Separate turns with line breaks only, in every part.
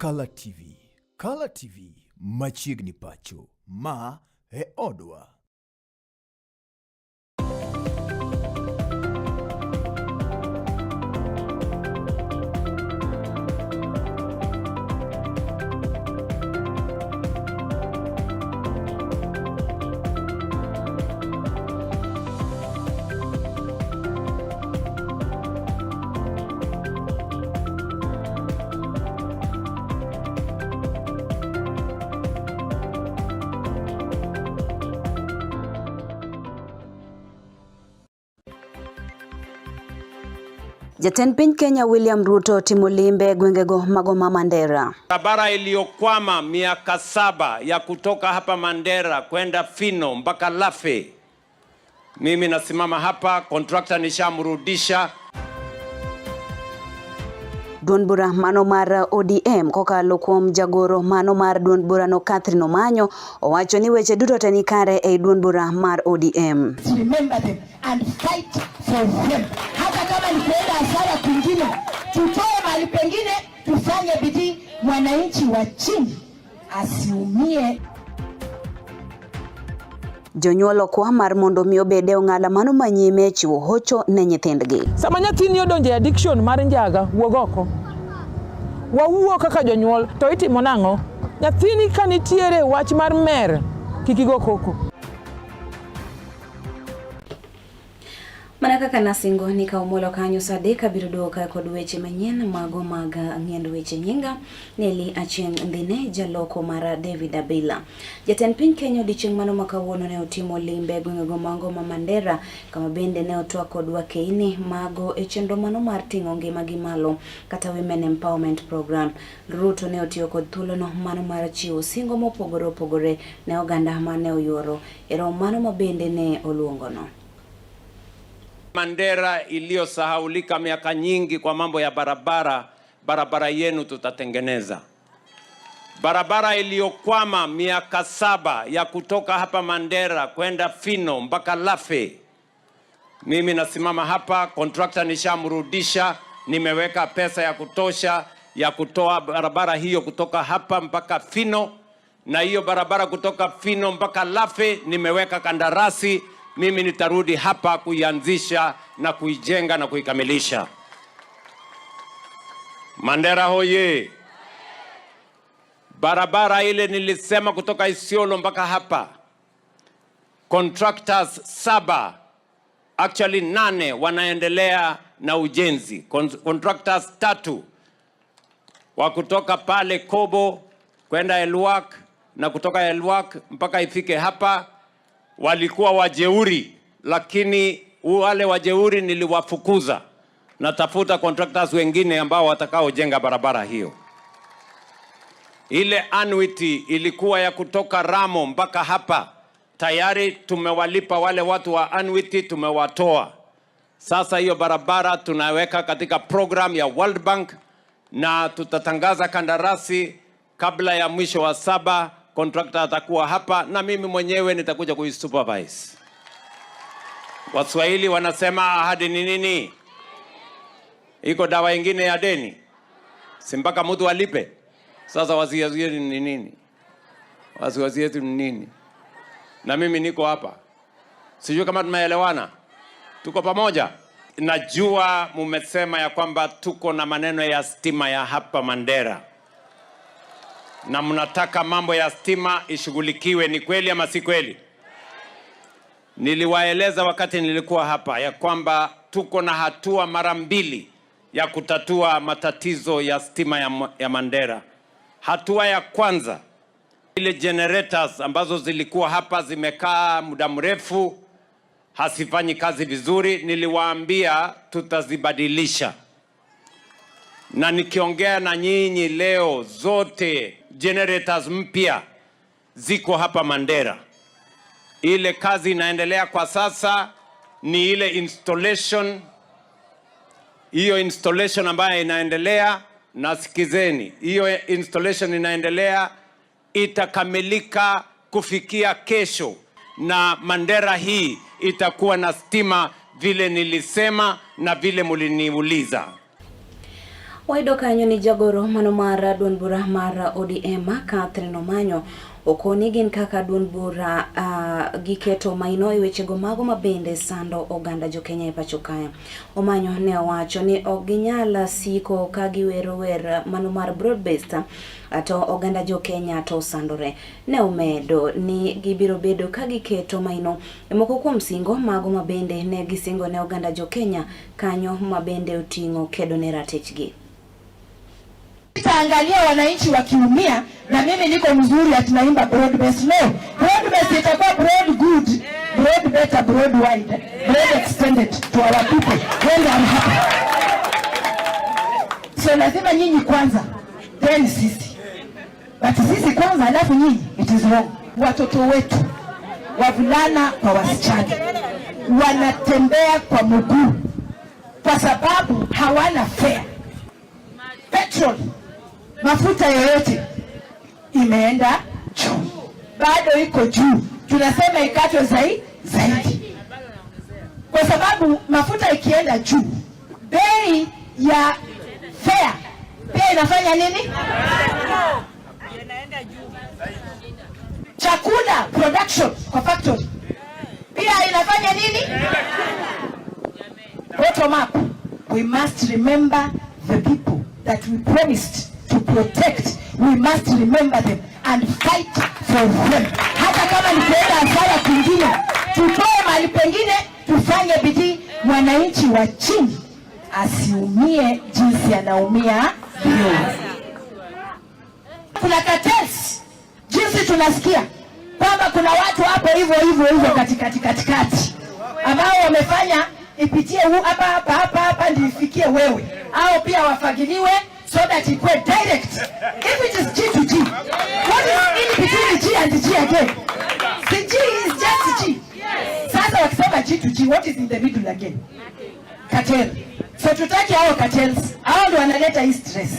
Kala TV. Kala TV machiegni pacho. Ma e odwa.
Jatend piny Kenya William Ruto timo limbe gwengego mago ma Mandera.
Barabara iliyokwama miaka 7 ya kutoka hapa Mandera kwenda Fino mpaka Lafe. Mimi nasimama hapa, contractor nishamrudisha.
Duond bura mano mar ODM kokalo kuom jagoro mano mar duond burano Catherine Omanyo owacho ni weche duto te ni kare ei duond bura mar ODM.
Remember them and fight for them. Hata kama ni kuenda hasara kwingine, tutoe mahali pengine, tufanye bidii, mwananchi wa chini asiumie.
Jonyuol okwa mar mondo mi obed e ong'ala mano manyime chiwo hocho ne nyithindgi.
Sama nyathini odonjo e addiction mar njaga, wuog oko. Wawuo kaka jonyuol to itimo nang'o? Nyathini ka nitiere wach mar mer, kik igo koko.
Mana kaka nasingo ni ka umolo kanyo saa 3 abiro duogo kae kod weche manyien mago mag ng'iend weche. Nyinga Nelly Achieng' Ndhine, jaloko mara David Abila. Jatend piny Kenya odiochieng' mano ma kawuono ne otimo limbe e gwengego mago ma Mandera, kama bende ne otwak kod wakeini mago e chenro mano mar ting'o ngima gi malo kata Women Empowerment Program. Ruto ne otiyo kod thuolono mano mar chiwo singo mopogore opogore ne oganda mane oyuoro e romo mano ma bende ne oluongono.
Mandera iliyosahaulika miaka nyingi kwa mambo ya barabara, barabara yenu tutatengeneza. Barabara iliyokwama miaka 7 ya kutoka hapa Mandera kwenda Fino mpaka Lafe. Mimi nasimama hapa, contractor nishamrudisha, nimeweka pesa ya kutosha ya kutoa barabara hiyo kutoka hapa mpaka Fino, na hiyo barabara kutoka Fino mpaka Lafe nimeweka kandarasi. Mimi nitarudi hapa kuianzisha na kuijenga na kuikamilisha. Mandera hoye! Barabara ile nilisema kutoka Isiolo mpaka hapa, contractors 7, actually 8 wanaendelea na ujenzi. Contractors 3 wa kutoka pale Kobo kwenda Elwak na kutoka Elwak mpaka ifike hapa walikuwa wajeuri, lakini wale wajeuri niliwafukuza. Natafuta contractors wengine ambao watakaojenga barabara hiyo. Ile annuity ilikuwa ya kutoka Ramo mpaka hapa, tayari tumewalipa wale watu wa annuity, tumewatoa. Sasa hiyo barabara tunaweka katika program ya World Bank na tutatangaza kandarasi kabla ya mwisho wa 7. Contractor atakuwa hapa na mimi mwenyewe nitakuja kuisupervise. Waswahili wanasema ahadi ni nini? Iko dawa ingine ya deni? Si mpaka mtu alipe? Sasa wasiwasi yetu ni nini? Wasiwasi yetu ni nini? Na mimi niko hapa. Sijui kama tumeelewana. Tuko pamoja. Najua mumesema ya kwamba tuko na maneno ya stima ya hapa Mandera. Na mnataka mambo ya stima ishughulikiwe, ni kweli ama si kweli? Niliwaeleza wakati nilikuwa hapa ya kwamba tuko na hatua mara 2 ya kutatua matatizo ya stima ya Mandera. Hatua ya kwanza, ile generators ambazo zilikuwa hapa zimekaa muda mrefu hazifanyi kazi vizuri, niliwaambia tutazibadilisha. Na nikiongea na nyinyi leo, zote generators mpya ziko hapa Mandera. Ile kazi inaendelea kwa sasa ni ile installation. Hiyo installation ambayo inaendelea, nasikizeni, hiyo installation inaendelea, itakamilika kufikia kesho, na Mandera hii itakuwa na stima vile nilisema na vile muliniuliza.
Wayudo kanyo ni jagoro mano mar duond bura mar ODM Catherine Omanyo okoni gin kaka duond bura giketo maino e wechego mago ma bende sando oganda jokenya e pacho kae. Omanyo ne owacho ni ok ginyal siko ka giwero wer mano mar broad based to oganda jokenya to sandore. Ne omedo ni gibiro bedo ka giketo maino e moko kuom singo mago ma bende ne gisingo ne oganda jokenya kanyo ma bende oting'o kedo ne ratichgi.
Taangalia wananchi wakiumia na mimi niko mzuri ati naimba broad based. No, broad based itakuwa broad good, broad better, broad wide, broad extended to our people when they are happy. So lazima nyinyi kwanza, then sisi. But sisi kwanza alafu nyinyi, it is wrong. Watoto wetu wavulana kwa wasichana wanatembea kwa mguu kwa sababu hawana fare. Petrol, mafuta yoyote imeenda juu, bado iko juu. Tunasema ikatwe zaidi, kwa sababu mafuta ikienda juu, bei ya fare pia inafanya nini? Chakula production kwa factory pia inafanya nini? Bottom up, we must remember the people that we promised to protect. We must remember them and fight for them. Hata kama ni kuenda hasara kwingine, tutoe mahali pengine, tufanye bidii, mwananchi wa chini asiumie jinsi anaumia leo. Kuna cartels, jinsi tunasikia kwamba kuna watu hapo hivyo hivyo hivyo katikati katikati ambao wamefanya ipitie huu hapa hapa hapa hapa ndio ifikie wewe, au pia wafagiliwe so that ikuwe direct. If it is G to G, what is in between G and G again? The G is just G. Sasa wakisema G to G, what is in the middle again? Cartel. So tutaki hao cartels, hao ndio wanaleta hii stress.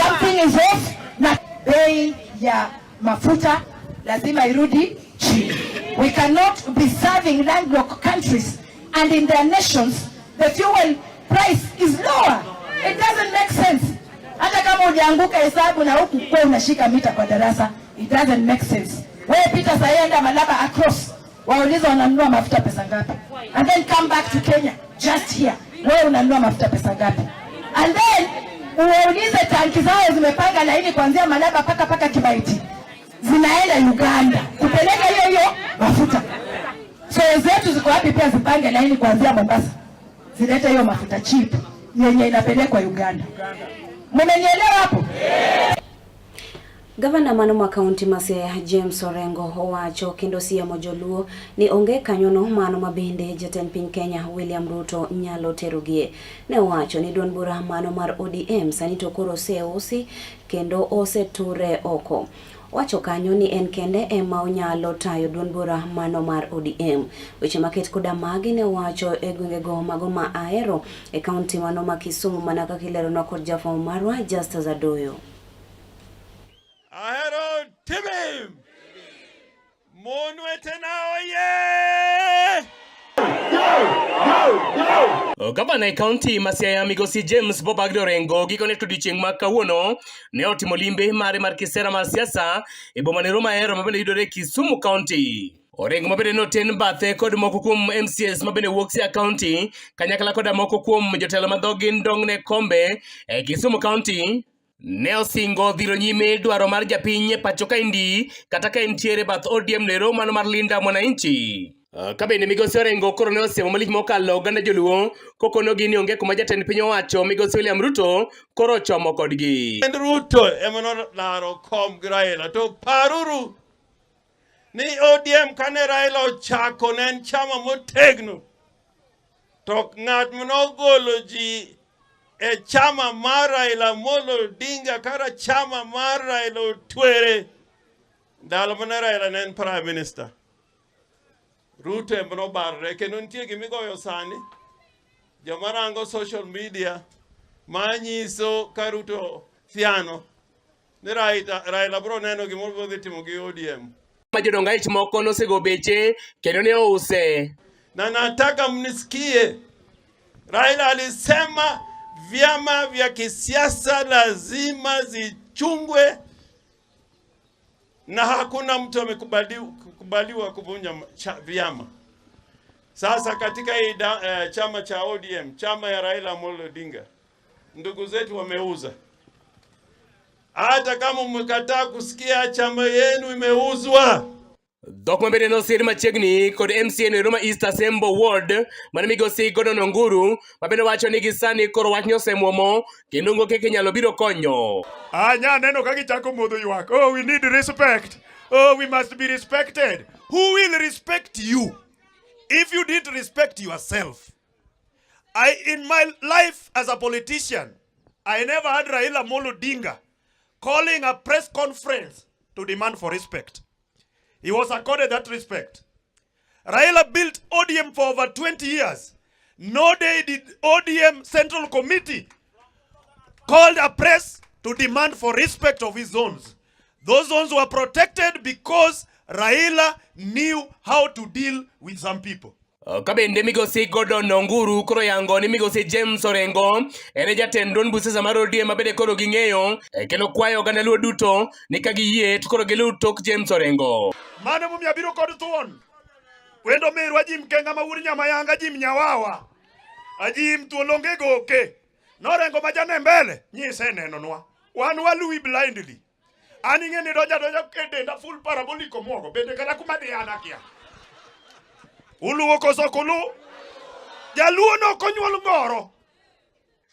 Something is off na bei ya mafuta lazima irudi chini. We cannot be serving landlocked countries and in their nations the fuel price is lower. It doesn't make sense. Hata kama ulianguka hesabu na huku kwa unashika mita kwa darasa, it doesn't make sense. Wewe pita sasa, enda Malaba across, waulize wananunua mafuta pesa ngapi, and then come back to Kenya just here, wewe unanunua mafuta pesa ngapi, and then uwaulize tanki zao zimepanga laini kuanzia Malaba paka paka Kibaiti, zinaenda Uganda kupeleka hiyo hiyo mafuta. So zetu ziko wapi? Pia zipange laini kuanzia Mombasa zilete hiyo mafuta cheap yenye inapelekwa Uganda. Mmenielewa hapo?
Gavana mano ma kaunti ma Siaya James Orengo owacho kendo siemo joluo ni onge kanyono mano ma bende jatend piny Kenya William Ruto nyalo terogie. Ne owacho ni duond bura mano mar ODM sani to koro oseusi kendo oseture oko. Owacho kanyo ni en kende ema onyalo tayo duond bura mano mar ODM. Weche maket koda magi ne owacho e gwengego mago ma Ahero e kaunti mano ma Kisumu mana kaka ileronwa kod jafwambo marwa Justus Adoyo.
Ahero Tibim! Mon wetena oye!
Gavana e kaunti ma Siaya migosi James Bob Orengo gikone to odiochieng' ma kawuono ne otimo limbe mare mar kisera mar siasa e boma nero ma Ahero mabende yudore Kisumu County. Orengo mabende noten bathe kod moko kuom MCAs mabende wuok Siaya County kanyakla koda moko kuom jotelo ma dhogi ndong' ne kombe e Kisumu County ne osingo dhiro nyime dwaro mar japiny e pacho kaendi kata ka entiere bath ODM nero mano mar Linda Mwananchi. Ka bende migosi Orengo koro ne osiemo malich mokalo oganda joluo kokonogi ni onge kuma jatend piny owacho migosi William Ruto koro ochomo kodgi.
En Ruto ema nolaro kom gi Raila to paruru ni ODM kane Raila ochako ne en chama motegno to ng'at manogolo ji e chama mar Raila Amolo Odinga kata chama mar Raila Otwere ndalo mane Raila ne en prime minister. Ruto ema nobarore kendo nitie gimigoyo sani joma rango social media manyiso ka Ruto thiano ni Raila, Raila biro neno gimoro dhi timo gi ODM.
Ma jodong aich moko nosego beche kendo ne ouse.
Na nataka mnisikie, Raila alisema Vyama vya kisiasa lazima zichungwe, na hakuna mtu amekubaliwa kuvunja vyama. Sasa katika hii chama cha ODM, chama ya Raila Amolo Odinga, ndugu zetu wameuza. Hata kama mmekataa kusikia, chama yenu imeuzwa.
Dhok ma bende nosir machiegni kod MCA no ero ma East Asembo Ward mane migosi Gordon Onguru ma bende wacho ni gisani koro wachni osemuomo kendo onge kaka inyalo biro konyo.
Anya neno ka gichako modho ywak. Oh, we need respect. Oh, we must be respected. Who will respect you if you didn't respect yourself? In my life as a politician, I never had Raila Amolo Odinga calling a press conference to demand for respect. He was accorded that respect. Raila built ODM for over 20 years. No day did ODM Central Committee called a press to demand for respect of his zones. Those zones were protected because Raila knew how to deal with some people.
Ka bende migosi Gordon Onguru koro yango ni migosi James Orengo en e jatend duond busiasa mar ODM ma bende koro ging'eyo kendo kwayo oganda luo duto ni ka giyie to koro giluw tok James Orengo.
Mano momiyo abiro kod thuon. Wendo merwa Jim Kenga ma wuod Nyamayanga Jim Nyawawa. Ajim thuol onge goke. Norengo ma jane mbele nyise nenonwa. Wan waluwi blindly. An ing'e ni donja donja e denda full parabolic omuogo. Bende kata kuma dhi an akia. Uluwo koso ok uluw? Jaluo no ok onyuol ngoro.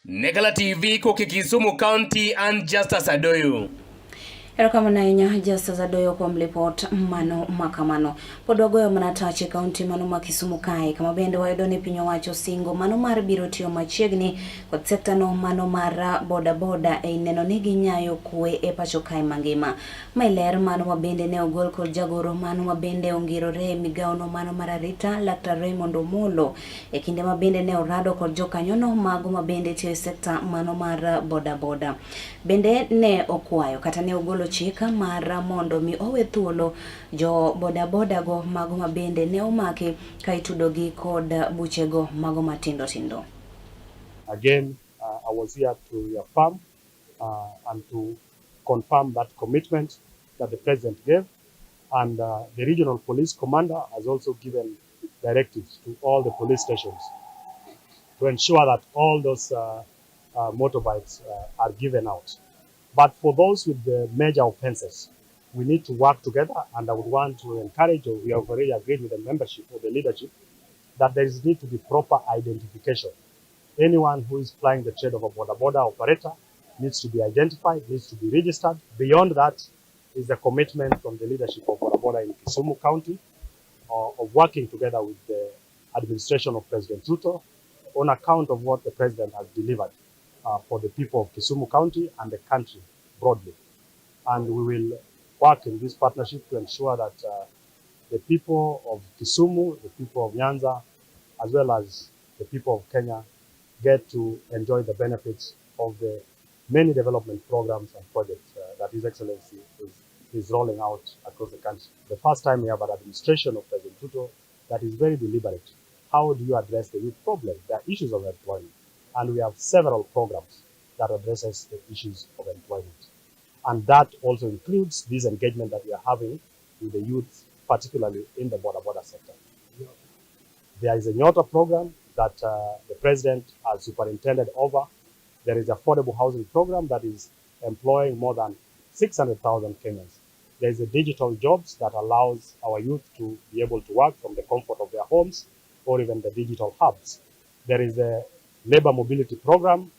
Negala TV koke Kisumu County and Justus Adoyo.
Erokamano ahinya Justus Adoyo kuom lipot mano makamano. Pod wagoyo mana tach e kaunti mano ma Kisumu kae, kama bende wayudo ni piny owacho singo mano mar biro tiyo machiegni kod sekta no mano mar bodaboda ei neno ni ginyayo kwe e pacho kae mangima. Mae ler mano ma bende ne ogol kod jagoro mano ma bende ongirore e migawo no mano mar arita Laktar Raymond Omolo e kinde ma bende ne orado kod jokanyono mago ma bende tiyo e sekta mano mar bodaboda. Bende ne okwayo kata ne ogolo chik mar mondo mi owe thuolo jo bodaboda go mago ma bende ne omaki ka itudogi kod buchego mago matindo tindo.
Again, I was here to reaffirm and to confirm that commitment that the president gave. And the regional police commander has also given directives to all the police stations to ensure that all those motorbikes are given out. But for those with the major offenses, we need to work together, and I would want to encourage, or we have already agreed with the membership or the leadership, that there is need to be proper identification. Anyone who is flying the trade of a boda boda operator needs to be identified, needs to be registered. Beyond that is the commitment from the leadership of boda boda in Kisumu County of working together with the administration of President Ruto on account of what the president has delivered for the people of Kisumu County and the country broadly. And we will work in this partnership to ensure that the people of Kisumu, the people of Nyanza, as well as the people of Kenya get to enjoy the benefits of the many development programs and projects that His Excellency is rolling out across the country. The first time we have an administration of President Ruto that is very deliberate. How do you address the youth problem, the issues of employment? And we have several programs that addresses the issues of employment. And that also includes this engagement that we are having with the youth, particularly in the boda boda sector. There is a Nyota program that the president has superintended over. There is affordable housing program that is employing more than 600,000 Kenyans. There is a digital jobs that allows our youth to be able to work from the comfort of their homes or even the digital hubs. There is a labor mobility program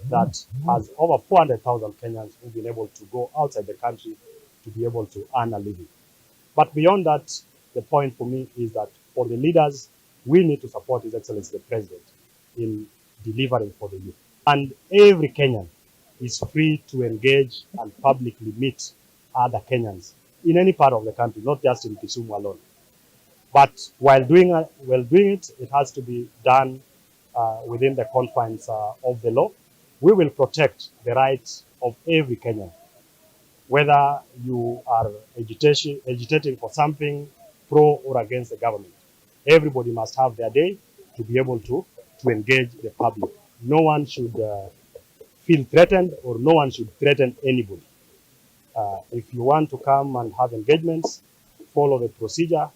that has over 400,000 Kenyans who've been able to go outside the country to be able to earn a living. But beyond that, the point for me is that for the leaders, we need to support His Excellency the President in delivering for the youth. And every Kenyan is free to engage and publicly meet other Kenyans in any part of the country, not just in Kisumu alone. But while doing it, it has to be done within the confines of the law. We will protect the rights of every Kenyan, whether you are agitating for something pro or against the government. Everybody must have their day to be able to engage the public. No one should feel threatened or no one should threaten anybody. If you want to come and have engagements, follow the procedure.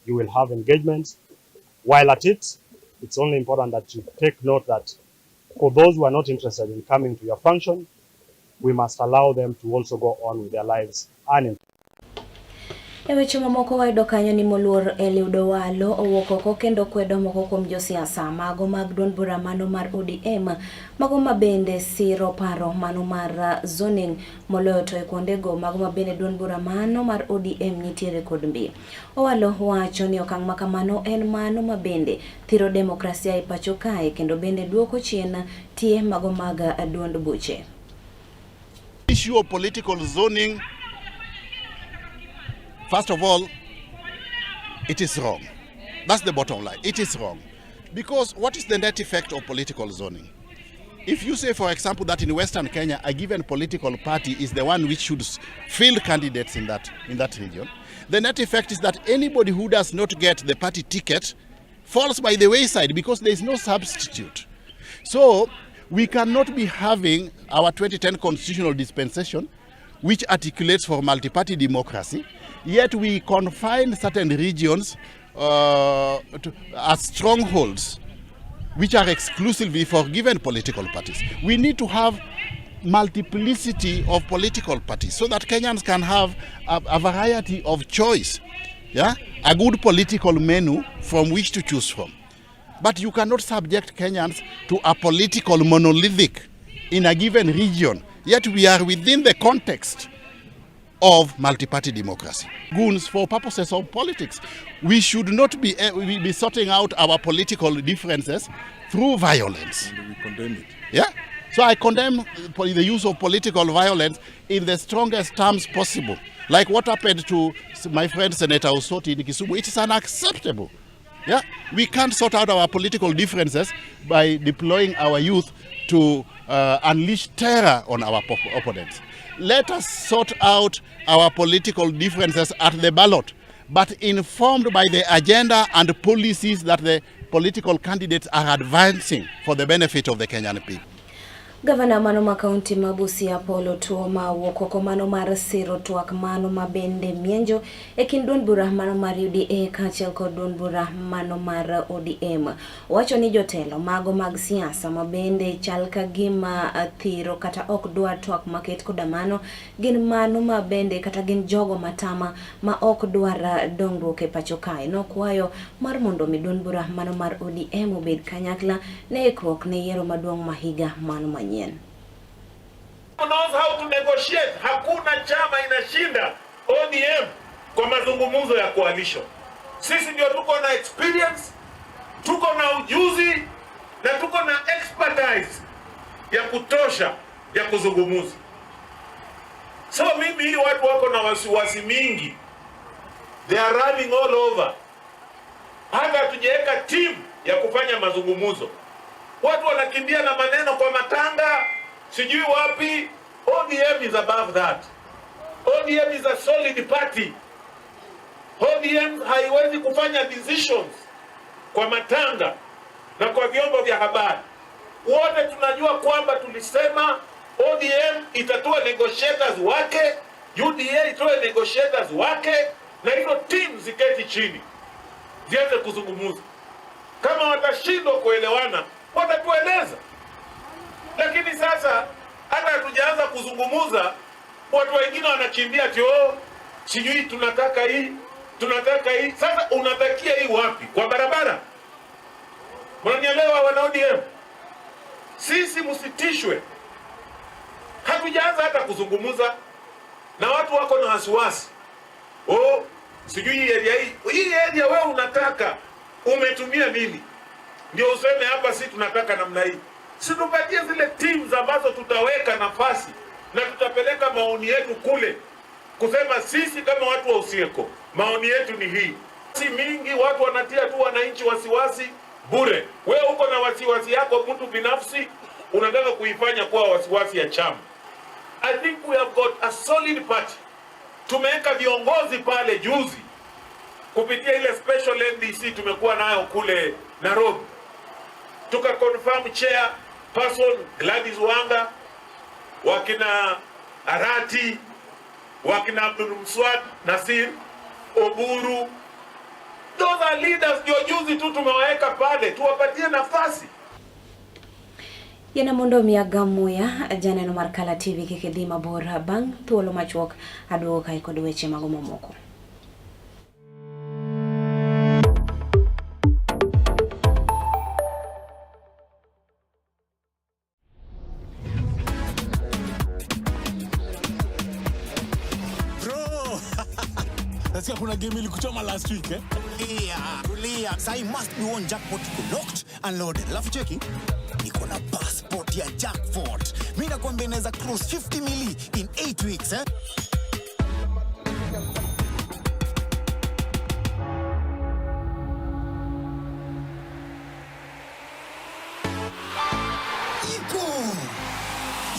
You will have engagements. While at it, it's only important that you take note that for those who are not interested in coming to your function, we must allow them to also go on with their lives uninterrupted.
E weche mamoko wayudo kanyo ni moluor Eliud Owalo owuok oko kendo kwedo moko kuom josiasa mago mag duond bura mano mar ODM mago ma bende siro paro mano mar zoning moloyo to e kuondego mago ma bende duond bura mano mar ODM nitiere kod mbi. Owalo wacho ni okang' makamano en mano ma bende thiro demokrasia e pacho kae kendo bende duoko chien tie mago mag duond buche.
Issue of political zoning, first of all, it is wrong. That's the bottom line. It is wrong. Because what is the net effect of political zoning? If you say, for example, that in Western Kenya, a given political party is the one which should field candidates in that region, the net effect is that anybody who does not get the party ticket falls by the wayside because there is no substitute. So we cannot be having our 2010 constitutional dispensation, which articulates for multi-party democracy, yet we confine certain regions as strongholds which are exclusively for given political parties. We need to have multiplicity of political parties so that Kenyans can have a variety of choice, yeah? A good political menu from which to choose from. But you cannot subject Kenyans to a political monolithic in a given region, yet we are within the context of multi-party democracy. Goons for purposes of politics. We should not be sorting out our political differences through violence.
And we condemn it.
Yeah? So I condemn the use of political violence in the strongest terms possible. Like what happened to my friend Senator Osoti in Kisumu. It is unacceptable. Yeah? We can't sort out our political differences by deploying our youth to unleash terror on our opponents. Let us sort out our political differences at the ballot, but informed by the agenda and policies that the political candidates are advancing for the benefit of the Kenyan people.
Gavana mano ma kaunti ma Busia Paul Otuoma owuok oko mano mar siro twak mano ma bende mienjo e kind duond bura mano mar UDA kaachiel kod duond bura mano mar ODM. Owacho ni jotelo mago mag siasa ma bende chal ka gima thiro kata ok dwar twak maket koda mano gin mano ma bende kata gin jogo matama ma ok dwar dongruok e pacho kae. Nokwayo mar mondo mi duond bura mano mar ODM obed kanyakla ne ikruok ne yiero maduong' ma higa mano manyien.
Knows how to negotiate. Hakuna chama inashinda ODM kwa mazungumzo ya coalition. Sisi ndio tuko na experience, tuko na ujuzi na tuko na expertise ya kutosha ya kuzungumza. So mimi hii watu wako na wasiwasi mingi, they are running all over. Hata hatujaweka team ya kufanya mazungumzo, watu wanakimbia na maneno kwa matanga, sijui wapi. ODM is above that. ODM is a solid party. ODM haiwezi kufanya decisions kwa matanga na kwa vyombo vya habari. Wote tunajua kwamba tulisema ODM itatoa negotiators wake, UDA itoe negotiators wake, na hizo team ziketi chini zianze kuzungumza. Kama watashindwa kuelewana, watatueleza. Lakini sasa hata hatujaanza kuzungumza, watu wengine wanakimbia ati oh, sijui tunataka hii, tunataka hii. Sasa unatakia hii wapi? Kwa barabara? Mnanielewa wana ODM? Sisi msitishwe, hatujaanza hata kuzungumza na watu wako na wasiwasi. Oh, sijui hii area hii, hii area wewe unataka umetumia nini ndio useme hapa si tunataka namna hii? Si tupatie zile teams ambazo tutaweka nafasi na tutapeleka maoni yetu kule, kusema sisi kama watu wa Usieko maoni yetu ni hii. Si mingi, watu wanatia tu wananchi wasiwasi bure. Wewe uko na wasiwasi yako mtu binafsi, unataka kuifanya kuwa wasiwasi ya chama. I think we have got a solid party. Tumeweka viongozi pale juzi kupitia ile special NDC tumekuwa nayo kule Nairobi, tuka confirm chair person Gladys Wanga. wakina Arati, wakina Abdul Mswad Nasir, Oburu. Those are leaders, ndio juzi tu tumewaweka pale, tuwapatie nafasi.
Yiena mondo omi agam muya janeno mar Kala TV kik idhi mabor bang' thuolo machuok aduogo kae kod weche mago mamoko.
Bro! Nasikia kuna game ilikuchoma last week eh?
Tulia, tulia. Sahi must be one jackpot iko locked and loaded. Alafu cheki, niko na passport ya jackpot. Mimi nakwambia inaweza cross 50 mili in 8 weeks eh? Iko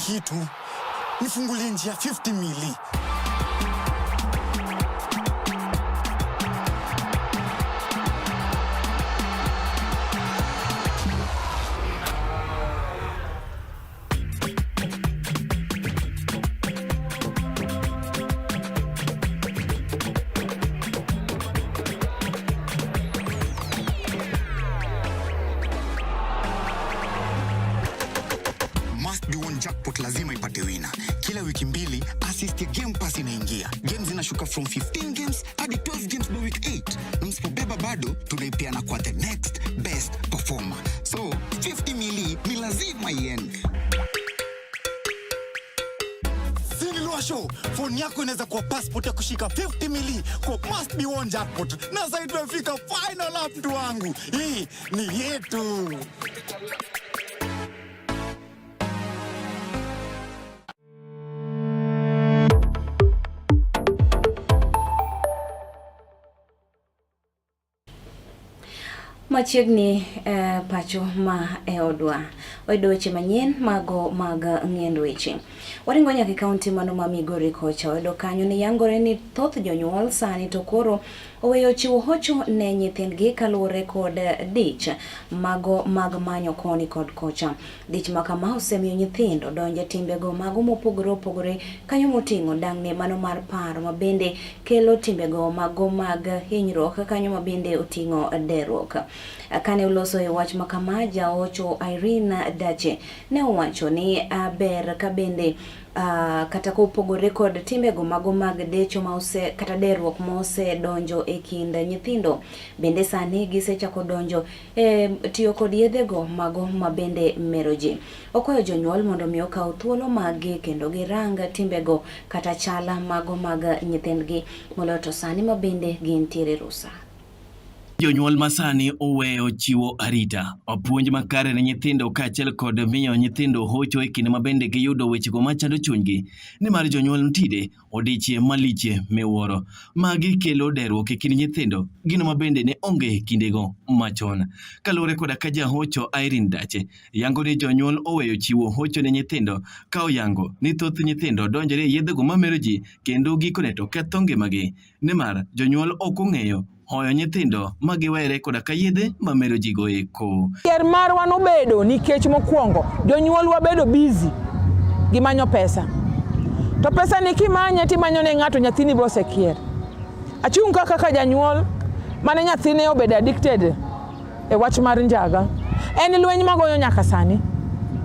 hii tu nifungulie njia 50 mili. Must be one jackpot lazima ipate wina. Kila wiki mbili assist ya Game Pass inaingia. Games zinashuka from 15 games hadi 12 games by week 8. Na msipobeba bado tunaipeana kwa the next best performer. So 50 mili ni lazima iende. Sinilwasho, phone yako inaweza kuwa passport ya kushika 50 mili kwa must be one jackpot. Na sasa tumefika final lap, mtu wangu. Hii ni yetu.
Machiegni pacho ma e odwa. Wayudo weche manyien mago mag ng'iend weche. Waringo nyaka e kaunti mano ma Migori kocha. Wayudo kanyo ni yangore ni thoth jonyuol sani to koro oweyo chiwo hocho ne nyithindgi kaluwore kod dich mago mag manyo koni kod kocha. Dich ma kama osemiyo nyithindo donjo e timbego mago mopogore opogore kanyo moting'o dang'ni mano mar paro ma bende kelo timbego mago mag hinyruok kanyo ma bende oting'o derruok. Kane oloso e wach ma kama, jaocho Irene Dache ne owacho ni ber ka bende kata kopogore kod timbego mago mag decho ma ose, kata derruok ma osedonjo e kind nyithindo, bende sani gisechako donjo e tiyo kod yedhego mago ma bende mero ji. Okwayo jonyuol mondo mi okaw thuolo maggi kendo girang timbego kata chala mago mag nyithindgi moloyo to sani ma bende gintiere rusa.
Jonyuol masani oweyo chiwo arita, puonj makare ne nyithindo kaachiel kod miyo nyithindo hocho e kinde ma bende giyudo wechego machando chunygi, nimar jonyuol ntide odichie maliche miwuoro. Magi kelo derruok e kind nyithindo, gino ma bende ne onge kindego machon. Kaluwore koda ka jahocho Irene Dache yango ni jonyuol oweyo chiwo hocho ne nyithindo ka oyango ni thoth nyithindo donjore e yedhego mamero ji kendo gikone to ketho ngimagi, nimar jonyuol ok ong'eyo hoyo nyithindo ma giwere koda ka yedhe mamero ji go eko.
Ker marwa nobedo nikech mokwongo jonyuol wabedo busy gi manyo pesa. To pesa ni kimanye timanyo ne ng'ato nyathini be osekier. Achung' ka kaka janyuol mane nyathine obedo addicted e wach mar njaga. En lweny magoyo nyaka sani.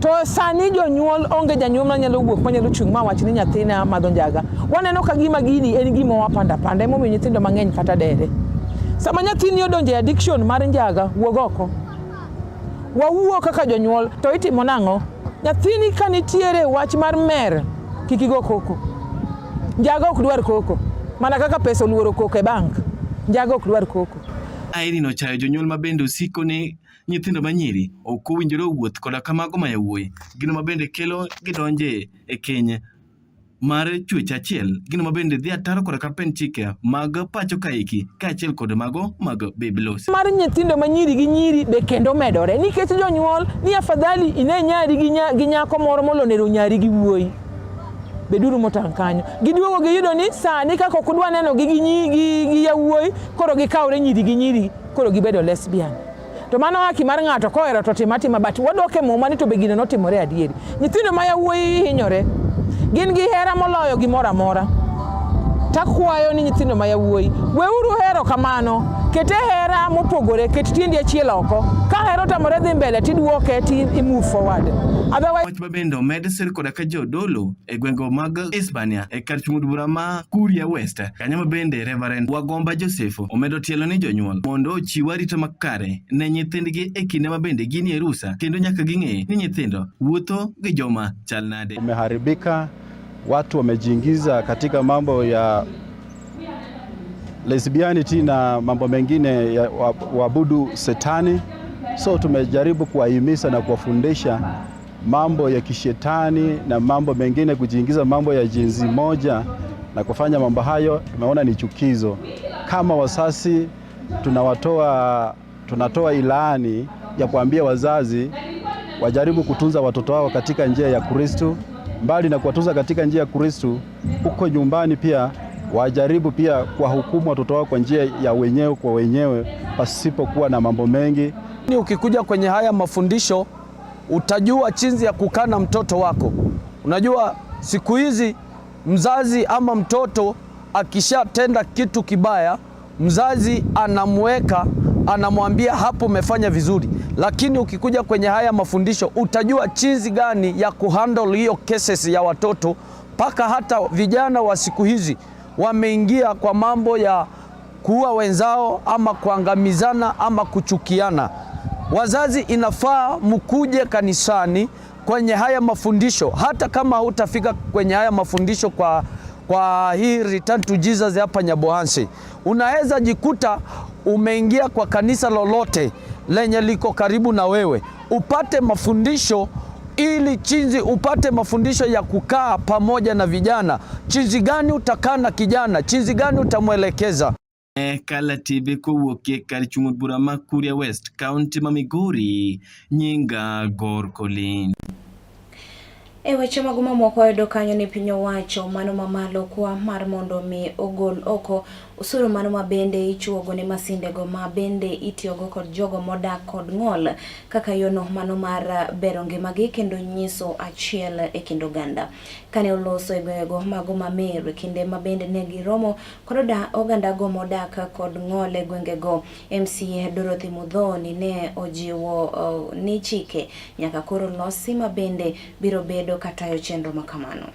To sani jonyuol onge janyuol manyalo wuok manyalo chung' ma wach ni nyathina madho njaga. Waneno ka gima gini en gima wapanda panda emomiyo nyithindo mang'eny kata dere. Sama nyathini odonjo e addiction mar njaga, wuog oko. Wawuo kaka jonyuol to itimo nang'o? Nyathini ka nitiere wach mar mer, kik igo koko. Njaga ok dwar koko. Mana kaka pesa oluoro koko e bank, njaga ok dwar koko.
Irene ochayo jonyuol ma bende osiko ni nyithindo manyiri ok owinjore owuoth koda ka mago ma yawuoyi, gino ma bende kelo gidonje e keny mar chuech achiel, gino ma bende dhi ataro koda ka pend chike mag pacho kaeki kaachiel kod mago mag Biblos.
Mar nyithindo manyiri gi nyiri be kendo medore nikech jonyuol ni afadhali ine nyari gi nyako moro molo nero nyari gi wuoyi. Beduru motang' kanyo. Giduogo giyudo ni sani kaka ok udwa neno gi gi yawuoyi, koro gikawre nyiri gi nyiri, koro gibedo lesbian. To mano haki mar ng'ato kohero to tim atima, but wadok e Muma ni to be gino notimore adieri. Nyithindo ma yawuoyi hinyore, gin gi hera moloyo gimoro amora. Takwayo ni nyithindo ma yawuoyi, weuru hero kamano, kete hera mopogore, ket tiendi achiel oko. Ka hera otamore dhi mbele tiduoke ti i move forward. Otherwise
Wach ma bende omed sir koda ka jodolo e gwenge mag Hispania e kar chung' od bura ma Kuria West kanyo ma bende Reverend Wagomba Joseph omedo tielo ni jonyuol mondo ochiw arita makare ne nyithindgi e kinde ma bende ginie rusa kendo nyaka ging'e ni nyithindo wuotho gi joma chal nade.
Umeharibika, watu wamejiingiza katika mambo ya lesbianity na mambo mengine ya kuabudu setani. So tumejaribu kuwahimiza na kuwafundisha mambo ya kishetani na mambo mengine, kujiingiza mambo ya jinsi moja na kufanya mambo hayo, tumeona ni chukizo. Kama wazazi tunatoa ilani ya kuambia wazazi wajaribu kutunza watoto wao katika njia ya Kristo. Mbali na kuwatunza katika njia ya Kristo, huko nyumbani pia wajaribu pia kuwahukumu watoto wao kwa njia ya wenyewe kwa wenyewe pasipokuwa na mambo mengi.
Ukikuja kwenye haya mafundisho utajua jinsi ya kukaa na mtoto wako. Unajua siku hizi mzazi ama mtoto akishatenda kitu kibaya, mzazi anamweka, anamwambia hapo umefanya vizuri, lakini ukikuja kwenye haya mafundisho utajua jinsi gani ya kuhandle hiyo cases ya watoto. Mpaka hata vijana wa siku hizi wameingia kwa mambo ya kuua wenzao ama kuangamizana ama kuchukiana. Wazazi inafaa mkuje kanisani kwenye haya mafundisho, hata kama hutafika kwenye haya mafundisho kwa hii Return to Jesus hapa Nyabohanse, unaweza jikuta umeingia kwa kanisa lolote lenye liko karibu na wewe, upate mafundisho ili chinzi upate mafundisho ya kukaa pamoja na vijana, chinzi gani utakaa na kijana, chinzi gani utamwelekeza.
E Kala TV kowuok e kar chung' od bura ma Kuria West, kaunti ma Migori, nyinga Gor Colin.
E weche mago mamoko wayudo kanyo ni piny owacho mano mamalo kwa mar mondo mi ogol oko osuru mano ma bende ichuogo ne masindego ma bende itiyogo kod jogo modak kod ng'ol kaka yono mano mar bero ngimagi kendo nyiso achiel e kind oganda. Kane oloso e gwengego mago ma Meru e kinde ma bende ne giromo kod ogandago modak kod ng'ol e gwengego, MCA Dorothy Muthoni ne ojiwo ni chike nyaka koro losi ma bende biro bedo katayo chenro makamano.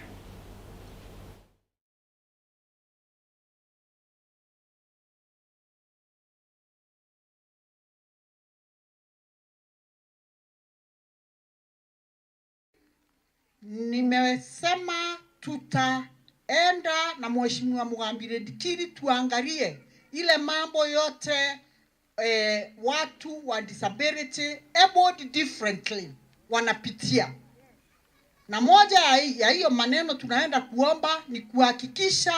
Nimesema tutaenda na Mheshimiwa Mugambi Ndikiri tuangalie ile mambo yote watu wa disability able differently wanapitia. Na moja ya hiyo maneno tunaenda kuomba ni kuhakikisha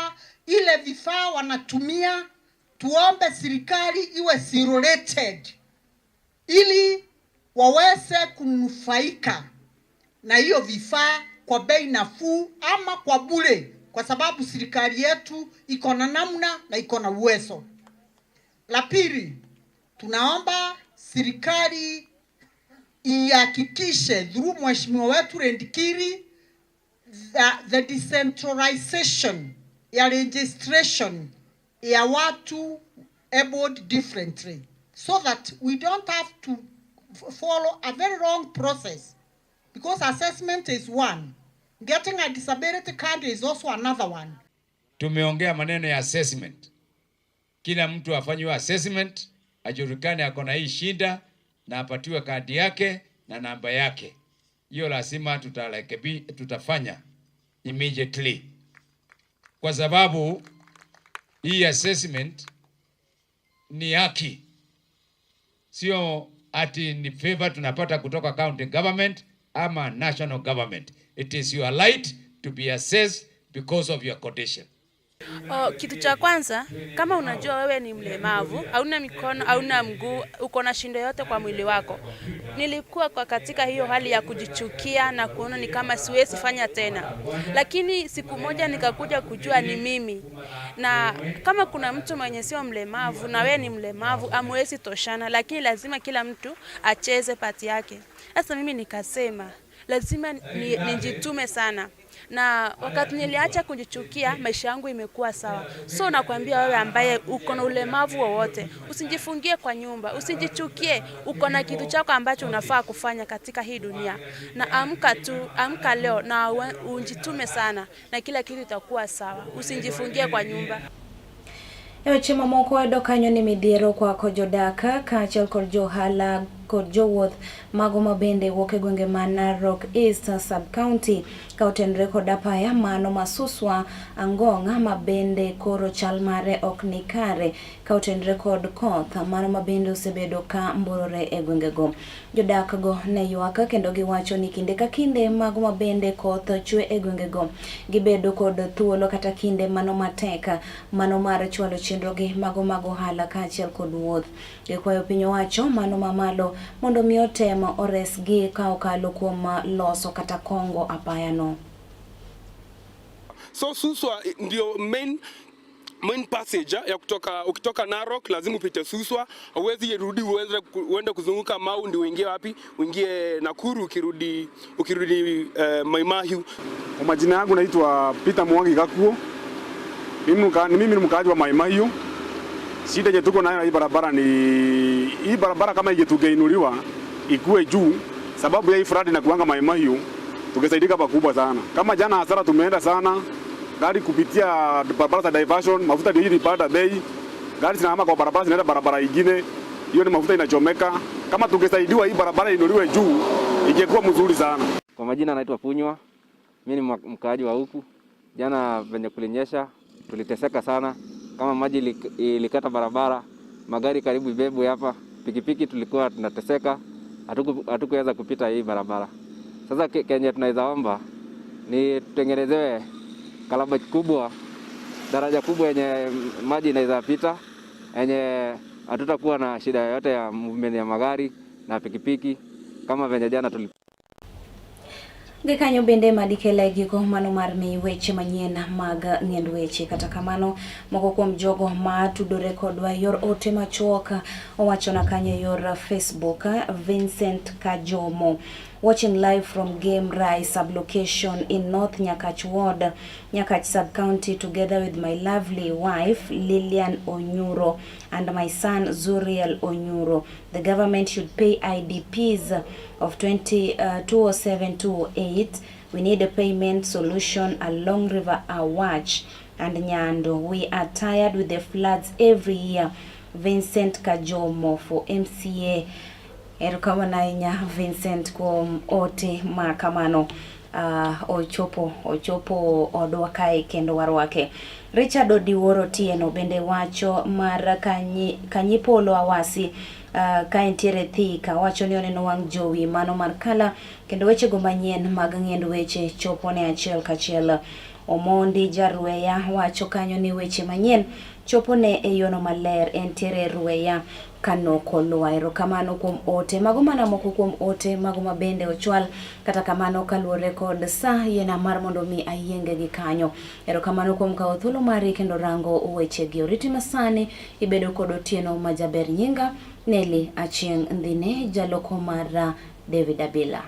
ile vifaa wanatumia, tuombe serikali iwe zero rated ili waweze kunufaika na hiyo vifaa kwa bei nafuu ama kwa bure, kwa sababu serikali yetu iko na namna na iko na uwezo. La pili, tunaomba serikali ihakikishe through mheshimiwa wetu Ndikiri the decentralization ya registration ya watu able differently, so that we don't have to follow a very long process, because assessment is one, getting a disability card is also another one.
Tumeongea maneno ya assessment, kila mtu afanywe assessment, ajulikane ako na hii shida na apatiwe kadi yake na namba yake. Hiyo lazima tutafanya immediately, kwa sababu hii assessment ni haki, sio ati ni favor tunapata kutoka county government ama national government. It is your right to be assessed because of your condition.
Oh, kitu cha kwanza kama unajua wewe ni mlemavu, hauna mikono, hauna mguu, uko na shindo yote kwa mwili wako. Nilikuwa kwa katika hiyo hali ya kujichukia na kuona ni kama siwezi fanya tena, lakini siku moja nikakuja kujua ni mimi, na kama kuna mtu mwenye sio mlemavu na wewe ni mlemavu, hamwezi toshana, lakini lazima kila mtu acheze pati yake. Sasa mimi nikasema lazima nijitume sana na wakati niliacha kujichukia, maisha yangu imekuwa sawa. So nakwambia wewe ambaye uko na ulemavu wowote, usijifungie kwa nyumba, usijichukie. Uko na kitu chako ambacho unafaa kufanya katika hii dunia, na amka tu, amka leo na ujitume sana, na kila kitu itakuwa sawa. Usijifungie kwa nyumba.
E weche mamoko wayudo kanyo ni midhiero kwako jodak kaachiel kod johala kod jowuoth mago ma bende wuok e gwenge ma Narok East sub-county ka otenore kod apaya mano ma Suswa Angong' ma bende koro chal mare ok ni kare ka otenore kod koth mano ma bende osebedo ka mburore e gwengego. Jodak go ne ywak kendo giwacho ni kinde ka kinde mago ma bende koth chwe e gwengego gibedo kod thuolo kata kinde mano matek mano mar chwalo chenrogi mago mag ohala kaachiel kod wuoth. Gikwayo piny owacho mano mamalo mondo mi otem oresgi ka okalo kuom loso kata kongo apayano.
So Suswa ndio main passage ya kutoka, ukitoka Narok lazima upite Suswa, huwezi rudi uende kuzunguka Mau ndio uingie wapi, uingie Nakuru ukirudi Mai Mahiu.
Kwa majina yangu naitwa Peter Mwangi Gakuo. Mimi ni mkaaji wa Mai Mahiu. Shida yenye tuko nayo hii barabara ni hii barabara kama ingetungeinuliwa ikue juu, sababu ya hii flood na kuanga Mai Mahiu, tungesaidika pakubwa sana. Kama jana hasara tumeenda sana, gari kupitia barabara za diversion, mafuta ndio ilipanda bei, gari zinahama kwa barabara zinaenda barabara ingine, hiyo ni mafuta inachomeka. Kama tungesaidiwa hii barabara inuliwe juu, ingekuwa mzuri sana.
Kwa majina naitwa Punywa, mimi ni mkaaji wa huku. Jana venye kulinyesha tuliteseka sana, kama maji ilikata barabara, magari karibu ibebwe hapa, pikipiki tulikuwa tunateseka, hatukuweza kupita hii barabara. Sasa kenye tunaweza omba ni tutengenezewe culvert kubwa, daraja kubwa yenye maji inaweza pita, yenye hatutakuwa na shida yoyote ya movement ya magari na pikipiki kama venye jana tuli
Gikanyo bende madikela e giko mano mar mi weche manyien mag ng'end weche. Kata kamano, moko kuom jogo ma tudore kodwa e yor ote machuok owachona kanyo e yor Facebook, Vincent Kajomo. Watching live from Game Rai sublocation in North Nyakach Ward, Nyakach sub-county, together with my lovely wife Lilian Onyuro and my son Zuriel Onyuro. The government should pay IDPs of 20, 207 208. We need a payment solution along River Awach and Nyando. We are tired with the floods every year. Vincent Kajomo for MCA. Erokamano ahinya Vincent kuom ote ma kamano. Ochopo odwa kae kendo warwake. Richard Odiwuor Otieno bende wacho mar Kanyipolo Awasi ka entiere Thika wacho ni oneno wang' jowi mano mar kala kendo wechego manyien mag ng'end weche chopo ne achiel kachiel. Omondi Jarweya wacho kanyo ni weche manyien chopo ne e yono maler entiere Rweya Kanoko Lwa. Erokamano kuom ote mago mana moko kuom ote mago mabende ochwal kata kamano kaluwore kod sa yiena mar mondo mi ayienge gi kanyo. Erokamano kuom kawo thuolo mari kendo rango wechegi. Oriti masani ibedo kod Otieno majaber nyinga Nelly Achieng' Ndhine jaloko mar David Abila.